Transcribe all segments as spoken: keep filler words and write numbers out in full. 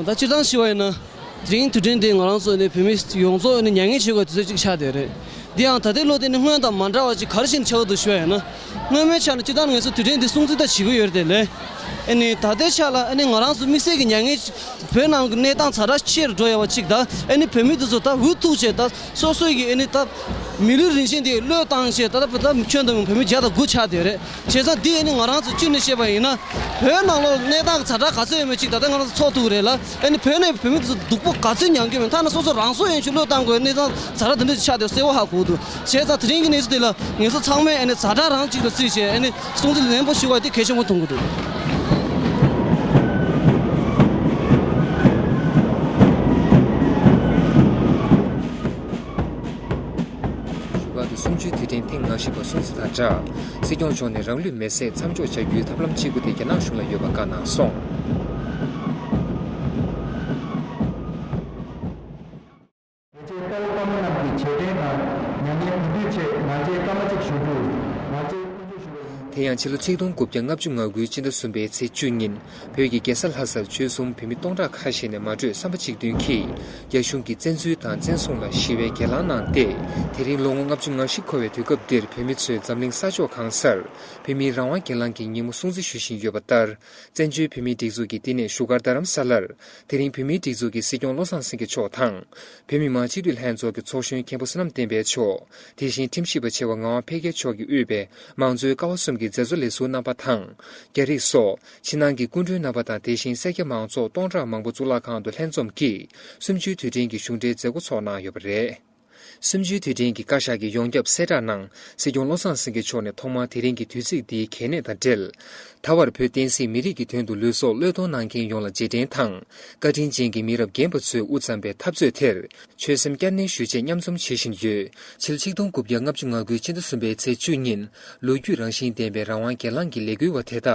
ད་སྤྱིར་བཏང་ཞུ་བ་ཡིན་ན། དེ་རིང་དུས་དྲན་འདི་ང་རང་ཚོ་ནི་བོད་མི་ཡོངས་རྫོགས་ནི་མྱ་ངན་བྱེད་དགོས་དུས་ཚོད་ཅིག་ཆགས་བསྡད་རེད། འདི་ཡང་ད་ལྟའི་ལོ་དེ་ནི་སྔོན་དང་མ་འདྲ་བ་ཅིག་ག་རེ་བྱས་ནས་ཆགས་ཀྱི་འདུག་ཞུ་བ་ཡིན་ན། སྔོན་མའི་ཆ་ནས་སྤྱིར་བཏང་ང་ཚོ་དུས་དྲན་འདི་སྲུང་བརྩི་ད་བྱེད་ཀྱི་ཡོད་རེད་དེ་ལས། ཨ་ནི་ད་ལྟའི་ཆ་ལ་ཨ་ནི་ང་རང་ཚོ་དམིགས་བསལ་གྱི་མྱ་ངན། བོད་ནང་གི་གནས་སྟངས་ཛ་དྲག་ཆེ་རུ་འགྲོ་ཡོད་པ་ཅིག་དང་། ཨ་ནི་བོད་མི་དེ་ཚོ་ད་འུ་ཐུག་བྱས་ད་སོ་སོའི་གི་ཨ་ནི་ད་མི་ལུས་རིན་ཆེན་དེ་བློས་བཏང་བྱས་ད་ད་ད་ཁྱོན་བསྡོམས་བོད་མི་བརྒྱ་དང་དགུ་ཆགས་བསྡད་རེད། བྱས་ཙང་འདི་ཨ་ནི་ང་རང་ཚོ་གཅིག་ནས་བཤད་པ་ཡིན་ན། བོད་ནང་ལོགས་གནས་སྟངས་ཛ་དྲག་ག་ཚོད་ཡོད་མེད་ཅིག་ད་ལྟ་ང་རང་ཚོ་ཚོགས་ཐུབ་ཀྱི་རེད་ལ། ཨ་ནི་བོད་ནས་བོད་མི་དེ་ཚོ་སྡུག་པོ་ག་ཚོད་མྱངས་ཀྱི་མེད། ཐ་ན་སོ་སོ་རང་སྲོག་ཡན་ཆད་བློས་བཏང་དགོས་གནས་སྟངས་ཛ་དྲག་འདི་འདྲ་ཅིག་ཆགས་བསྡད་གསལ་པོ་ཧ་གོ་འདུག་བྱས་ཙང་དེ་རིང་གི་གནས་ཚུལ་དེ་ལ་ངེད་ཚོ་ཚང་མས་ཨ་ནི་ཛ་དྲག་རང་གཅིག་ལ་བརྩིས་བྱས་ཨ་ནི་སྲུང་བརྩི་ནན་པོ་ཞུ་བ་དེ་གལ་ཆེན་པོ་མཐོང་གི་འདུག་བཞུགས་སྒར་དུ་གསུམ་བཅུའི་དུས་དྲན་ཐེངས་ང་བཞི་པ་སྲུང་བརྩི་དང་སྦྲགས། སྲིད་སྐྱོང་མཆོག་ནས་རང་ལུས་མེར་སྲེག་མཚམས་འཇོག་བྱ་རྒྱུའི་ཐབས་ལམ་གཅིག་པུ་དེ་རྒྱ་ནག་གཞུང་ལ་ཡོད་པ་བཀའ་གནང་སོང་། རྒྱལ་གཅེས་རྟའུ་བཀའ་མོལ་རྣམས་ཀྱི་རྗེས་དྲན་དང་མྱ་ངན་གུས་འདུད་ཆེད་ང་རྒྱལ་བཀའ་མོལ་གཅིག་ཞུ་རྒྱུར་ང་རྒྱལ་སྐུ་འཚོ་ཞུ་བ་ཡིན། དེ་ཡང་ཕྱི་ལོ་ཆིག་སྟོང་དགུ་བརྒྱ་ལྔ་བཅུ་ང་དགུའི་སྤྱི་ཟླ་གསུམ་པའི་ཚེས་བཅུ་ཉིན་བོད་ཀྱི་རྒྱལ་ས་ལྷ་སར་ཆོལ་གསུམ་བོད་མི་སྟོང་ཕྲག་ཁ་ཤས་ནས་མ་གྲོས་བསམ་པ་གཅིག་མཐུན་གྱིས་རྒྱ་གཞུང་གི་བཙན་འཛུལ་དང་བཙན་བཟུང་ལ་ཞི་བའི་གྱེན་ལངས་གནང་སྟེ། དེ་རིང་ལོ་ངོ་ལྔ་བཅུ་ང་བཞི་འཁོར་བའི་དུས་སྐབས་འདིར་བོད་མི་ཚོས་འཛམ་གླིང་ས་ཕྱོགས་གང་སར་བོད་མིའི་རང་དབང་གྱེན་ལངས་ཀྱི་ཉིན་མོ་སྲུང་བརྩི་ཞུ་བཞིན་ཡོད་པ་ལྟར། བཙན་བྱོལ་བོད་མིའི་སྒྲིག་འཛུགས་ཀྱིས་འདི་ནས་བཞུགས་སྒར་རྡ་རམ་ས་ལར། དེ་རིང་བོད་མིའི་སྒྲིག་འཛུགས་ཀྱི་སྲིད་སྐྱོང་བློ་བཟང་སེང་གེ་མཆོག་དང་། བོད་མི་མང་སྤྱི་འཐུས་ལྷན་ཚོགས་ཀྱི་ཚོགས་གཞོན་མཁན་པོ་བསོད་ནམས་བསྟན་འཕེལ་མཆོག་དེ་བཞིན་ཁྲིམས་ཞིབ་པ་ཆེ་བ་ངག་དབང་འཕེལ་རྒྱས་མཆོག་གིས་དབུས་པའི་མང་གཙོའི་ཀ་བ་གསུམ་གྱི་མཛད་གཙོ་ལས་ཟུར་རྣམ་པ་དང་། རྒྱ་རིགས་སོགས་ཕྱི་ནང་གི་སྐུ་མགྲོན་རྣམ་པ་དང་དེ་བཞིན་སེར་སྐྱ་མང་ཚོགས་སྟོང་ཕྲག་མང་པོ་གཙུག་ལག་ཁང་དུ་ལྷན་འཛོམས་ཀྱིས་གསུམ་བཅུའི་དུས་དྲན་གྱི་གཞུང་འབྲེལ་མཛད་སྒོ་ཚོགས་གནང་ཡོད་པ་རེད། གསུམ་བཅུའི་དུས་དྲན་གྱི་བཀའ་ཤག་གི་ཡོངས་ཁྱབ་གསལ་བསྒྲགས་ནང་སྲིད་སྐྱོང་བློ་བཟང་སེང་གེ་མཆོག་ནས་ཐོག་མར་དེ་རིང་གི་དུས་ཚིགས་འདིའི་གལ་གནད་དང་འབྲེལ། ད་བར་བོད་བསྟན་སྲིད་མི་རིགས་ཀྱི་དོན་དུ་ལུས་སྲོག་བློས་གཏོང་གནང་མཁན་ཡོངས་ལ་རྗེས་དྲན་དང་། བཀའ་དྲིན་ཅན་གྱི་མི་རབས་རྒན་པ་ཚོས་དབུ་བརྩམས་པའི་འཐབ་རྩོད་དེར་ཆོད་སེམས་བསྐྱར་ནན་ཞུ་ཆེད་མཉམ་འཛོམས་བྱེད་བཞིན་ཡོད། ཕྱི་ལོ་ཆིག་སྟོང་དགུ་བརྒྱ་ལྔ་བཅུ་ང་དགུའི་སྤྱི་ཟླ་གསུམ་པའི་ཚེས་བཅུ་ཉིན་ལོ་རྒྱུས་རང་བཞིན་ལྡན་པའི་རང་དབང་སྒེར་ལངས་ཀྱི་ལས་འགུལ་བ་དེ་དག་ད་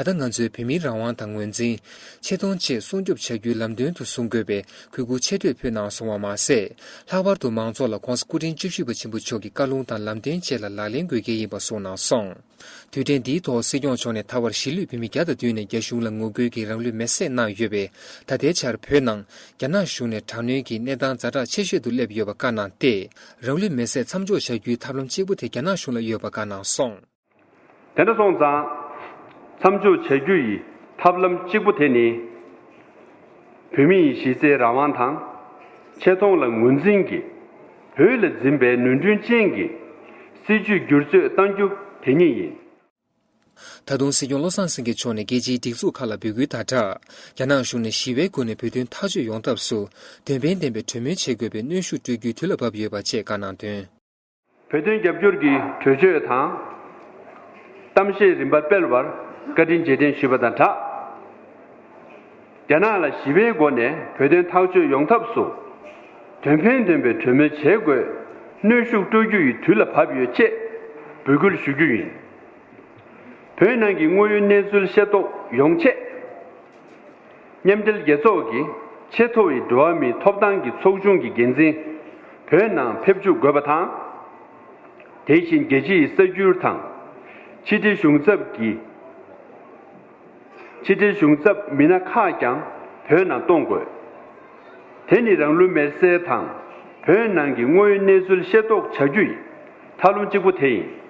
ལྟ་ང་ཚོའི་བོད་མིའི་རང་དབང་དང་ངོས་འཛིན། ཆེ་མཐོང་བཅས་སྲུང་སྐྱོབ་བྱ་རྒྱུའི་ལམ་སྟོན་དུ་བཟུང་དགོས་པའི་གུས་བཀུར་ཆེ་བསྟོད་ཕུལ་གནང་སོང་བ་མ་ཟད། ལྷག་པར་དུ་མང་ཚོགས་ལ་༸གོང་ས་སྐུ་ཕྲེང་བཅུ་བཞི་པ་ཆེན་པོ་མཆོག་གི་བཀའ་ལུང་དང་ལམ་སྟོན་བཅས་ལ་ལག་ལེན་དགོས་གལ་ཡིན་པ་གསུངས་གནང་སོང་། དུས་དྲན་འདིའི་ཐོག་སྲིད་སྐྱོང་མཆོག་ནས་ད་བར་གཞིས་ལུས་བོད་མི་བརྒྱ་དང་བདུན་ནས་རྒྱ་གཞུང་ལ་ངོ་རྒོལ་གྱིས་རང་ལུས་མེར་སྲེག་གནང་ཡོད་པས། ད་ལྟའི་ཆར་བོད་ནང་རྒྱ་ནག་གཞུང་ནས་དྲག་གནོན་གྱི་གནས་སྟངས་ཛ་དྲག་ཆེ་ཤོས་སུ་སླེབས་ཡོད་པ་བཀའ་གནང་སྟེ། རང་ལུས་མེར་སྲེག་མཚམས་འཇོག་བྱ་རྒྱུའི་ཐབས་ལམ་གཅིག་པུ་དེ་རྒྱ་ནག་གཞུང་ལ་ཡོད་པ་བཀའ་གནང་སོང་། དེ་འདྲ་སོང་ཙང་། མཚམས་འཇོག་བྱ་རྒྱུ་ཡི་ཐབས་ལམ་གཅིག་པུ་དེ་ནི། བོད་མི་ཡི་གཞི་རྩའི་རང་དབང་དང་། ཆེ་མཐོང་ལ་ངོས་འཛིན་གྱིས་བོད་ལ་འཛིན་པའི་ནོར་འཁྲུལ་ཅན་གྱི་སྲིད་ཇུས་བསྒྱུར་བཅོས་གཏང་རྒྱུ་དེ་ཉིད་ཡིན། ད་དུང་སྲིད་སྐྱོང་བློ་བཟང་སེང་གེ་མཆོག་ནས་རྒྱལ་སྤྱིའི་སྒྲིག་འཛུགས་ཁག་ལ་འབོད་སྐུལ་དང་སྦྲགས། རྒྱ་ནག་གཞུང་ནས་ཞི་བའི་སྒོ་ནས་བོད་དོན་ཐག་གཅོད་ཡོང་ཐབས་སུ་དོན་ཕན་ལྡན་པའི་གྲོས་མོལ་བྱེད་དགོས་པའི་གནོན་ཤུགས་སྤྲོད་རྒྱུའི་དུས་ལ་བབ་ཡོད་པ་བཅས་བཀའ་གནང་དོན། བོད་དོན་རྒྱབ་སྐྱོར་གྱི་གྲོས་ཆོད་དང་། གཏམ་བཤད་རིམ་པ་སྤེལ་བར་བཀའ་དྲིན་རྗེས་དྲན་ཞུས་པ་དང་སྦྲགས། རྒྱ་ནག་ལ་ཞི་བའི་སྒོ་ནས་བོད་དོན་ཐག་གཅོད་ཡོང་ཐབས་སུ། དོན་ཕན་ལྡན་པའི་གྲོས་མོལ་བྱེད་དགོས་གནོན་ཤུགས་སྤྲོད་རྒྱུ་ཡི་དུས་ལ་བབ་ཡོད་ཅེས་འབོད་སྐུལ་ཞུ་རྒྱུ་ཡིན། བོད་ནང་གི་དངོས་ཡོད་གནས་ཚུལ་ཤེས་རྟོགས་ཡོང་ཆེད། མཉམ་འབྲེལ་རྒྱལ་ཚོགས་ཀྱི་ཆེས་མཐོ་བའི་འགྲོ་བ་མིའི་ཐོབ་ཐང་གི་ཚོགས་ཆུང་གི་འགན་འཛིན་བོད་ནང་ཕེབས་འཇུག་དགོས་པ་དང་། དེ་བཞིན་རྒྱལ་སྤྱིའི་གསར་འགྱུར་དང་། ཕྱི་དྲིལ་གཞུང་ཚབ་ཀྱི། ཕྱི་དྲིལ་གཞུང་ཚབ་མི་སྣ་ཁག་ཀྱང་བོད་ནང་གཏོང་དགོས། དེ་ནི་རང་ལུས་མེར་སྲེག་དང་བོད་ནང་གི་དངོས་ཡོད་གནས་ཚུལ་ཤེས་རྟོགས་བྱ་རྒྱུ་ཡི་ཐབས་ལམ་གཅིག་པུ་དེ་ཡིན།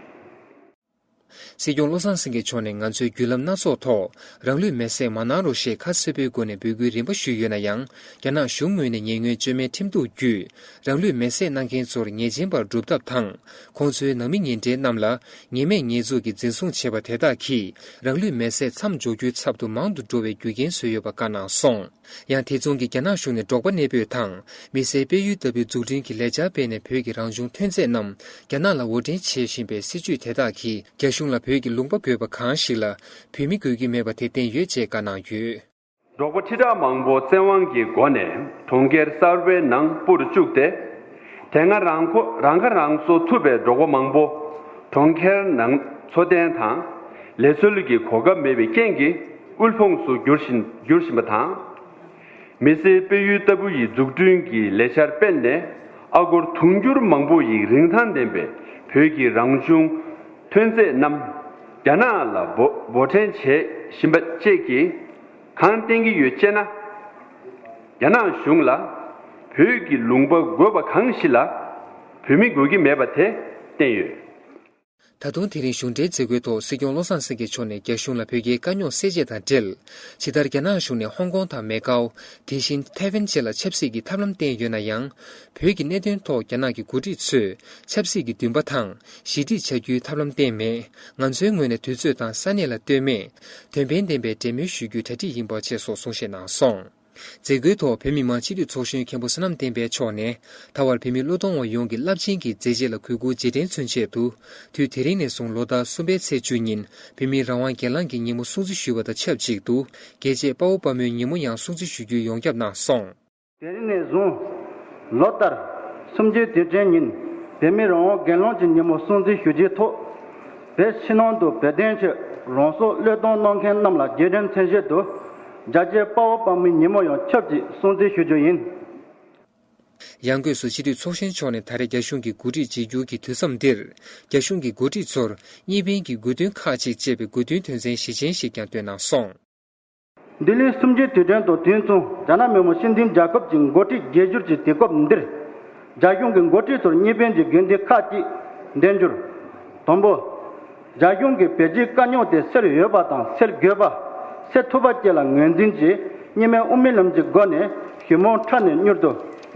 སྲིད་སྐྱོང་བློ་བཟང་སེང་གེ་མཆོག་ནས་ང་ཚོས་བརྒྱུད་ལམ་སྣ་ཚོགས་ཐོག་རང་ལུས་མེར་སྲེག་མ་གནང་རོགས་ཞེས་ཁ་གསལ་པོའི་སྒོ་ནས་འབོད་སྐུལ་རིམ་པ་ཞུས་ཡོད་ན་ཡང་། རྒྱ་ནག་གཞུང་ངོས་ནས་ཉེ་སྔོན་བཅོས་མའི་ཁྲིམས་གཏུག་བརྒྱུད་རང་ལུས་མེར་སྲེག་གནང་མཁན་ཚོར་ཉེས་ཅན་པར་སྒྲུབ་ཐབས་དང་། ཁོང་ཚོའི་ནང་མི་ཉེ་འབྲེལ་རྣམས་ལ་ཉེས་མེད་ཉེས་འཛུགས་ཀྱིས་འཛིན་བཟུང་བྱས་པ་དེ་དག་གིས་རང་ལུས་མེར་སྲེག་མཚམས་འཇོག་རྒྱུའི་ཚབ་ཏུ་མང་དུ་འགྲོ་བའི་རྒྱུ་རྐྱེན་བཟོས་ཡོད་པ་བཀའ་གནང་སོང་། ཡང་དེ་མཚུངས་ཀྱི་རྒྱ་ནག་གཞུང་ནས་འབྲོག་པ་གནས་སྤོས་དང་མི་སེར་སྤེལ་ཡུལ་ལྟ་བུའི་འཛུགས་སྐྲུན་གྱི་ལས་འཆར་སྤེལ་ནས་བོད་ཀྱི་རང་བྱུང་ཐོན་རྫས་རྣམས་རྒྱ་ནག་ལ་འོར་འདྲེན་བྱེད་བཞིན་པའི་སྲིད་ཇུས་དེ་དག་གིས་རྒྱ་གཞུང་ལ་བོད་ཀྱི་ལུང་པ་དགོས་པ་གང་ཞིག་ལ་བོད་མི་དགོས་ཀྱི་མེད་པ་དེ་བསྟན་ཡོད་ཅེས་བཀའ་གནང་ཡོད། འབྲོག་པ་ཁྲི་ཕྲག་མང་པོ་བཙན་དབང་གི་སྒོ་ནས་གྲོང་ཁྱེར་གསར་པའི་ནང་སྤོ་རུ་བཅུག་སྟེ། དེ་སྔ་རང་ཁོ་རང་ཁ་རང་གསོ་ཐུབ་པའི་འབྲོག་པ་མང་པོ་གྲོང་ཁྱེར་ནང་འཚོ་རྟེན་དང་ལས་འཚོལ་གྱི་གོ་སྐབས་མེད་པའི་རྐྱེན་གྱིས་དབུལ་ཕོངས་སུ་འགྱུར་བཞིན་འགྱུར་བཞིན་པ་དང་། མི་སེར་སྤེལ་ཡུལ་ལྟ་བུ་ཡི་འཛུགས་སྐྲུན་གྱི་ལས་འཆར་སྤེལ་ནས་ཨ་སྒོར་དུང་ཕྱུར་མང་པོ་ཡི་རིན་ཐང་ལྡན་པའི་བོད་ཀྱི་རང་བྱུང་ཐོན་རྫས་རྣམས་རྒྱ་ནག་ལ་འབོ་འབོར་འདྲེན་བྱེད་བཞིན་པ་བཅས་ཀྱིས་གང་བསྟན་གྱི་ཡོད་ཅེ་ན། རྒྱ་ནག་གཞུང་ལ་བོད་ཀྱི་ལུང་པ་དགོས་པ་གང་ཞིག་ལ་བོད་མི་དགོས་ཀྱི་མེད་པ་དེ་བསྟན་ཡོད། ད་དུང་དེ་རིང་གཞུང་འབྲེལ་མཛད་སྒོའི་ཐོག་སྲིད་སྐྱོང་བློ་བཟང་སེང་གེ་མཆོག་ནས་རྒྱ་གཞུང་ལ་བོད་རྒྱའི་དཀའ་རྙོག་སེལ་ཆེད་དང་འབྲེལ། ཇི་ལྟར་རྒྱ་ནག་གཞུང་ནས་ཧོང་ཀོང་དང་མེ་ཀའོ། དེ་བཞིན་ཐའེ་ཝན་བཅས་ལ་ཆབ་སྲིད་ཀྱི་ཐབས་ལམ་བསྟན་ཡོད་ན་ཡང་། བོད་ཀྱི་གནད་དོན་ཐོག་རྒྱ་ནག་གི་འགོ་ཁྲིད་ཚོས་ཆབ་སྲིད་ཀྱི་འདུན་པ་དང་ཞི་འགྲིག་བྱ་རྒྱུའི་ཐབས་ལམ་བསྟན་མེད། ང་ཚོའི་ངོས་ནས་དུས་ཚོད་དང་ས་གནས་ལ་ལྟོས་མེད། དོན་ཕན་ལྡན་པའི་འབྲེལ་མོལ་ཞུ་རྒྱུའི་གྲ་སྒྲིག་ཡིན་པ་བཅས་སོགས་གསུང་བཤད་གནང་སོང་། མཛད་སྒོའི་ཐོག་བོད་མི་མང་སྤྱི་འཐུས་ཚོགས་གཞོན་མཁན་པོ་བསོད་ནམས་བསྟན་འཕེལ་མཆོག་ནས་ད་བར་བོད་མི་བློས་གཏོང་བ་ཡོངས་ཀྱི་རླབས་ཆེན་གྱི་མཛད་རྗེས་ལ་གུས་བཀུར་རྗེས་དྲན་མཚོན་ཆེད་དུ། དུས་དེ་རིང་ནས་བཟུང་ལོ་ལྟར་གསུམ་པའི་ཚེས་བཅུ་ཉིན་བོད་མིའི་རང་དབང་སྒེར་ལངས་ཀྱི་ཉིན་མོ་སྲུང་བརྩི་ཞུ་བ་དང་ཆབས་ཅིག་ཏུ། རྒྱལ་གཅེས་དཔའ་བོ་དཔའ་མོའི་ཉིན་མོ་ཡང་སྲུང་བརྩི་ཞུ་རྒྱུའི་ཡོངས་ཁྱབ་གནང་སོང་། དེ་རིང་ནས་བཟུང་ལོ་ལྟར་གསུམ་བཅུའི་དུས་དྲན་ཉིན་བོད་མིའི་རང་དབང་སྒེར་ལངས་ཀྱི་ཉིན་མོ་སྲུང་བརྩི་ཞུ་རྒྱུའི་ཐོག་བོད་ཕྱི་ནང་དུ་བོད་དོན་ཆེད་རང་སྲོག་བློས་གཏོང་གནང་མཁན་རྣམས་ལ་རྗེས་དྲན་མཚོན་ཆེད་དུ། རྒྱལ་གཅེས་དཔའ་བོ་དཔའ་མོའི་ཉིན་མོ་ཡང་ཆབས་ཅིག་སྲུང་བརྩི་ཞུ་རྒྱུ་ཡིན། ཡང་སྒོས་སུ་སྤྱི་འཐུས་ཚོགས་གཞོན་མཆོག་ནས་ད་རེས་རྒྱ་གཞུང་གི་འགོ་ཁྲིད་བརྗེ་བསྒྱུར་གྱི་དུས་མཚམས་འདིར། རྒྱ་གཞུང་གི་འགོ་ཁྲིད་ཚོར་གཉིས་ཕན་གྱི་དགོས་འདུན་ཁག་ཅིག་ཅེས་པའི་དགོས་འདུན་དོན་ཚན་བཞི་ཅན་ཞིག་ཀྱང་བཏོན་གནང་སོང་། ལྡི་ལིའི་གསུམ་བཅུའི་དུས་དྲན་དང་དུས་མཚུངས་རྒྱ་ནག་མི་དམངས་སྤྱི་མཐུན་རྒྱལ་ཁབ་ཀྱི་འགོ་ཁྲིད་བརྗེ་བསྒྱུར་གྱི་དུས་སྐབས་འདིར། རྒྱ་གཞུང་གི་འགོ་ཁྲིད་ཚོར་གཉིས་ཕན་གྱི་དགོས་འདུན་ཁག་ཅིག་འདོན་རྒྱུར། དང་པོ། རྒྱ་གཞུང་གིས་བོད་རྒྱའི་དཀའ་རྙོག་དེ་སེལ་འོས་པ་དང་སེལ་དགོས་པ། སེལ་ཐུབ་པ་བཅས་ལ་ངོས་འཛིན་གྱིས་གཉིས་སྨན་དབུ་མའི་ལམ་གྱི་སྒོ་ནས་ཞི་མོལ་འཕྲལ་ནས་མྱུར་དུ་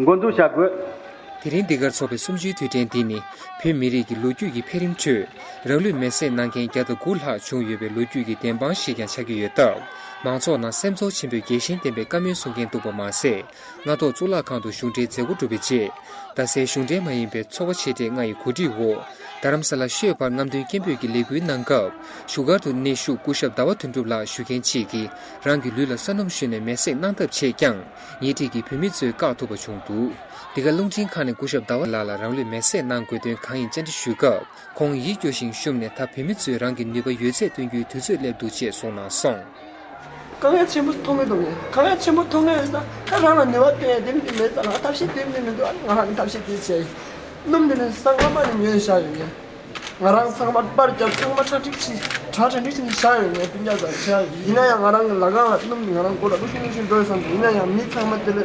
འགོ་འཛུགས་བྱ་དགོས། དེ་རིང་འདི་གར་འཚོགས་པའི་གསུམ་བཅུའི་དུས་དྲན་འདི་ནི་བོད་མི་རིགས་ཀྱི་ལོ་རྒྱུས་ཀྱི་འཕེལ་རིམ་ཁྲོད་རང་ལུས་མེར་སྲེག་གནང་མཁན་བརྒྱ་དང་དགུ་ལྷག་བྱུང་ཡོད་པའི་ལོ་རྒྱུས་ཀྱི་བདེན་དཔང་ཞིག་ཀྱང་ཆགས་ཀྱི་ཡོད་སྟབས། མང་ཚོགས་ནང་སེམས་ཚོར་ཆེན་པོས་རྒྱས་ཤིང་ལྡན་པའི་བཀའ་མོལ་གསུང་མཁན་འདུག་པ་མ་ཟད། སྔ་ཐོག་གཙུག་ལག་ཁང་དུ་གཞུང་འབྲེལ་མཛད་སྒོ་གྲུབ་པའི་རྗེས། རྡ་སའི་གཞུང་འབྲེལ་མ་ཡིན་པའི་ཚོགས་པ་ཆེ་གྲས་ལྔ་ཡི་གོ་སྒྲིག་འོག་རྡ་རམ་ས་ལ་ཤོད་པར་རྔམ་སྟོན་སྐད་འབོད་ཀྱི་ལས་འགུལ་གནང་སྐབས། བཞུགས་སྒར་དུ་གནས་བཞུགས་སྐུ་ཞབས་ཟླ་བ་དོན་གྲུབ་ལགས་ཞུ་མཁན་གཅིག་གིས་རང་གི་ལུས་ལ་ས་སྣུམ་བཞོས་ནས་མེར་སྲེག་གནང་ཐབས་བྱས་ཀྱང་། ཉེ་འཁྲིས་ཀྱི་བོད་མི་ཚོས་བཀག་ཐུབ་པ་བྱུང་འདུག་འདི་ག་རླུང་འཕྲིན་ཁང་ནས་སྐུ་ཞབས་ཟླ་བ་ལགས་ལ་རང་ལུས་མེར་སྲེག་གནང་དགོས་དོན་གང་ཡིན་བཅར་འདྲི་ཞུས་སྐབས། ཁོང་ཡིད་སྐྱོ་ཞིང་བཤུམས་ནས། ད་བོད་མི་ཚོས་རང་གི་ནུས་པ་ཡོད་ཚད་བཏོན་རྒྱུའི་དུས་ཚོད་སླེབས་འདུག་ཅེས་གསུངས་གནང་སོང་། དཀའ་ངལ་ཆེན་པོ་མཐོང་གི་འདུག་ངས། དཀའ་ངལ་ཆེན་པོ་མཐོང་གི་ཡོད་ས། ད་རང་ལ་ནུས་པ་བཏོན་ཡ་དེ་མི་མེད་ས་ལ་ཐབས་ཤེས་དེ་མི་མི་འདུག་ང་རང་གི་ཐབས་ཤེས་དེ་བྱས། སྣུམ་དེ་ནི་སང་སྔ་མ་ནས་ཉོས་བཞག་ཡོད་ངས། ང་རང་ཚང་མ་པར་རྒྱབ་ཚང་མ་གྲ་སྒྲིག་བྱས། གྲ་གྲ་སྒྲིག་བྱས་ནས་བཞག་ཡོད་ངས། སྤུན་ཀྱག་ཚོ་བྱས་ཡིན་ན་ཡང་ང་རང་གི་ལ་ཁང་ལ་སྣུམ་ང་རང་མགོ་ལ་བླུགས་ཤིང་བླུགས་ཤིང་འགྲོ་ཡོད་བསམ་གི། ཡིན་ན་ཡང་མི་ཚང་མ་དེ་ལ་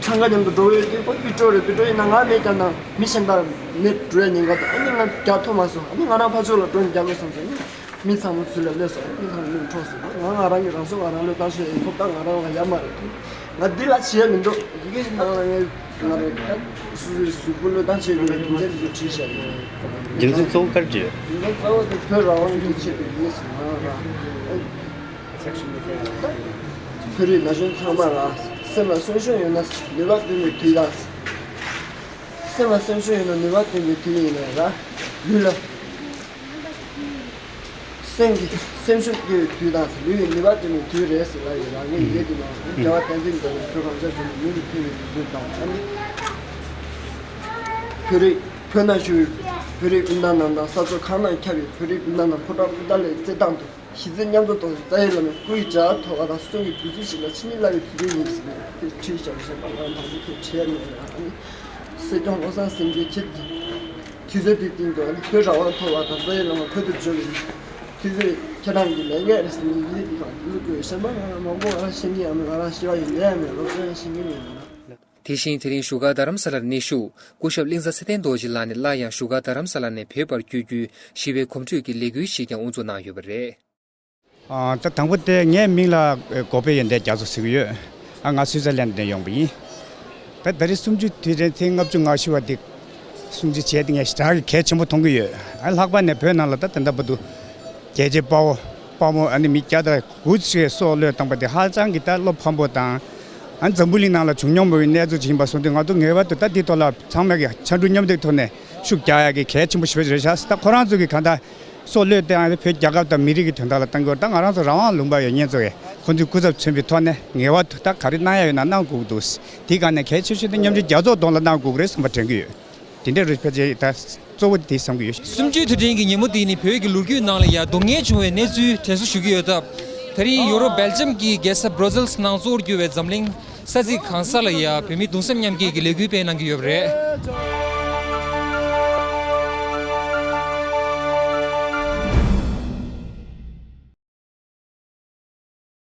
འཚང་ཁ་མཉམ་དུ་འགྲོ་ཡོད་དེ། ཁོ་པི་ཀྲོ་རེད། པི་ཀྲོ་ཡིན་ན་ང་མེད་ཀྱང་ན་མི་གཞན་དག་མེད་འགྲོ་ཡ་ཉེན་ཁ་འདུག་ཨ་ནི་ང་རྒྱག་ཐུབ་མ་སོང་། ཨ་ནི་ང་རང་ཕར་ཕྱོགས་ལ་འགྲོ་ནས་རྒྱག་དགོས་བསམ་སོང་། མི་ཚང་མ་ཚུར་ལ་སླེབས་སོང་། མི་ཚང་མ་མིག་འཕྲོག་སོང་། ང་ང་རང་གི་རང་སྲོག་ང་རང་བློས་བཏང་ཤེས་ཡིན། ཁོ་ད་ང་རང་ལ་ཡ་མ་རེད། ང་འདི་ལ་བྱེད་ཡ་མི་འདུག་ཡི་གེ་ནང་ལ་ངས་ང་རང་ད་སོ་སོའི་གཟུགས་པོ་བློས་བཏང་བྱེད་དགོས་པའི་རྒྱུ་མཚན་དེ་ཚོ་བྲིས་བཞག་ཡོད། རྒྱུ་མཚན་གཙོ་བོ་ག་རེ་བྲིས་ཡོད། རྒྱུ་མཚན་གཙོ་བོ་དེ་བོད་རང་དབང་གི་ཆེད་དུ་ཡིན་ཟེར། ང་རང་བོད་རིགས་ན་གཞོན་ཚང་མ་ལ་སེམས་ལ་སེམས་ཤུགས་ཡོད་ན་ནུས་པ་བཏོན་པའི་དུས་དང་། སེམས་ལ་སེམས་ཤུགས་ཡོད་ན་ནུས་པ་བཏོན་པའི་དུས་ཡིན་ན་ར། ལུས་ལ། སེམས་ཀྱི་སེམས་ཤུགས་སྐྱེ་བའི་དུས་དང་། ལུས་ཀྱི་ནུས་པ་བཏོན་པའི་དུས་རེད་ཟེར་ལབ་ཡོད་ལ། ངས་ཡི་གེ་འདི་ནང་རྒྱལ་བ་བསྟན་འཛིན་རྒྱ་མཚོ་བོད་གངས་ཅན་ལྗོངས་ཀྱི་མྱུར་དུ་འཕེལ་བའི་དུས་ཚོད་དང་། ཨ་ནི་བོད་རིགས་བོད་ན་བཞུགས་པའི་བོད་རིགས་སྤུན་ཟླ་རྣམས་དང་ས་ཕྱོགས་གང་ན་ཁྱབ་པའི་བོད་རིགས་སྤུན་ཟླ་རྣམས་ཕོ་བྲང་པོ་ཏཱ་ལའི་རྩེ་ཐང་དུ་གཞིས་རྩེ་མཉམ་འཛོམས་ཐོག་རྩ་བའི་བླ་མའི་སྐུ་ཡི་བྱ་བ་ཐོག་ཁ་དང་གསུང་གི་བདུད་རྩི་ཞིག་ལ་ཕྱི་མིག་ལྟ་བའི་དུས་ཚོད་ཡིན་ཟེར་ནས་དེ་ཁྲིད་བཞག་བཞིན་པ་ང་ད་ལྟ་དེ་བྲིས་ནས་ཨ་ནི་སྲིད་སྐྱོང་བློ་བཟང་སེང་གེ་ཁྱེད་ཀྱིས། དུས་ཚོད་དེའི་སྟེང་དུ་བོད་རང་དབང་ཐོབ་པ་དང་རྩ་བའི་བླ་མ་བོད་དུ་འབྱོར་བའི་དུས་ཚོད་ཁྱེད་རང་གི་ལས་འགན་རེད་ཟེར་ནས་ཡིད་ཀྱི་ཁ་དུས་ཚོད་བཀོད་ཡོད། གཞན་པ་ང་མང་པོ་ང་རང་ཤེས་ཀྱི་ཡང་མེད། ང་རང་ཤེས་པ་ཡིན་ནའི་མེད། སློབ་སྦྱོང་ཡང་ཤེས་ཀྱི་མེད་ང་རང་། དེ་བཞིན་དེ་རིང་བཞུགས་སྒར་རྡ་རམ་ས་ལར་གནས་བཞུགས་སྐུ་ཞབས་གླིང་ཚ་ཚེ་བརྟན་རྡོ་རྗེ་ལགས་ནས་སླར་ཡང་བཞུགས་སྒར་རྡ་རམ་ས་ལ་ནས་བོད་པར་བསྐྱོད་རྒྱུའི་ཞི་བའི་གོམ་བགྲོད་ཀྱི་ལས་འགུལ་ཞིག་ཀྱང་དབུ་འཛུགས་གནང་ཡོད་པ་རེད། ཨ། ད་དང་པོ་དེ་ངའི་མིང་ལ་གོ་པེ་ཡོན་ཏན་རྒྱ་མཚོ་ཟེར་གྱི་ཡོད། ཨ། ང་སུའི་ཙར་ལན་ནས་ཡོང་པ་ཡིན། ད་ད་རེས་གསུམ་བཅུའི་དུས་དྲན་ཚེས་ལྔ་བཅུ་ང་བཞི་བ་འདི་གསུམ་བཅུ་བྱས་ཏེ་ངས་ཞེ་དྲག་གི་གལ་ཆེན་པོ་མཐོང་གི་ཡོད། ཨ། ལྷག་པར་ནས་བོད་ནང་ལ་ད་ད་ལྟ་བར་དུ་རྒྱལ་གཅེས་དཔའ་བོ་དཔའ་མོ་ཨ་ནི་མི་བརྒྱ་དང་དགུ་ཞིག་སྲོག་བློས་བཏང་པ་དེ་ཧ་ཅང་གི་ད་བློ་ཕམ་པོ་དང་། ཨ། འཛམ་བུ་གླིང་ནང་ལ་བྱུང་མྱོང་མེད་པའི་གནས་ཚུལ་ཅིག་ཡིན་པ་སོང་དུས་ང་ཚོ་ངེས་པར་དུ་ད་འདི་ཐོག་ལ་ཚང་མས་ཀྱི་ཕྱར་གྲུ་མཉམ་འདེགས་ཐོག་ནས་ཤུགས་རྒྱག་ཡག་གི་གལ་ཆེན་པོ་ཞེ་པོ་ཅིག་རེད་ཤག་ད་ཁོ་རང་ཚོ་གི་གང་ལྟར་སྲོག་བློས་བཏང་ཡག་དེ་བོད་རྒྱལ་ཁབ་དང་མི་རིགས་ཀྱི་དོན་དག་ལ་བཏང་དགོས། ད་ང་རང་ཚོ་རང་དབང་ལུང་པ་ཡོད་མཁན་ཚོ་གིས་ཁོ་ཚོའི་སྐུ་ཚབ་མཚོན་པའི་ཐོག་ནས་ངེས་པར་དུ་ད་ག་རེ་གནང་ཡག་ཡོད་ན་གནང་དགོས་ཀྱི་འདུག་དེའི་སྒང་ནས་གལ་ཆེ་ཤོས་དེ་མཉམ་འབྲེལ་རྒྱལ་ཚོགས་གདོང་ལ་གནང་དགོས་ཀྱི་རེད་བསམ་པ་དྲན་གྱི་ཡོད། དེ་འདྲ་རེད། ཕལ་ཆེར་ད་གཙོ་བོ་དེ་བསམ་གྱི་ཡོད། གསུམ་བཅུའི་དུས་དྲན་གྱི་ཉིན་མོ་དེ་ནི་བོད་ཀྱི་ལོ་རྒྱུས་ནང་ལ་ཡང་སྡུག་བསྔལ་བྱུང་བའི་གནས་ཚུལ་དྲན་གསོ་ཞུ་གི་ཡོད་སྟབས། དེ་རིང་ཡོ་རོབ་སྦེལ་ཇམ་གྱི་རྒྱལ་ས་སྦྲོ་སིལ་ནང་གཙོ་བོར་གྱུར་བའི་འཛམ་གླིང་ས་ཚིགས་གང་ས་ལ་ཡང་བོད་མི་གདུང་སེམས་མཉམ་སྐྱེད་ཀྱི་ལས་འགུལ་སྤེལ་གནང་གི་ཡོད་པ་རེད།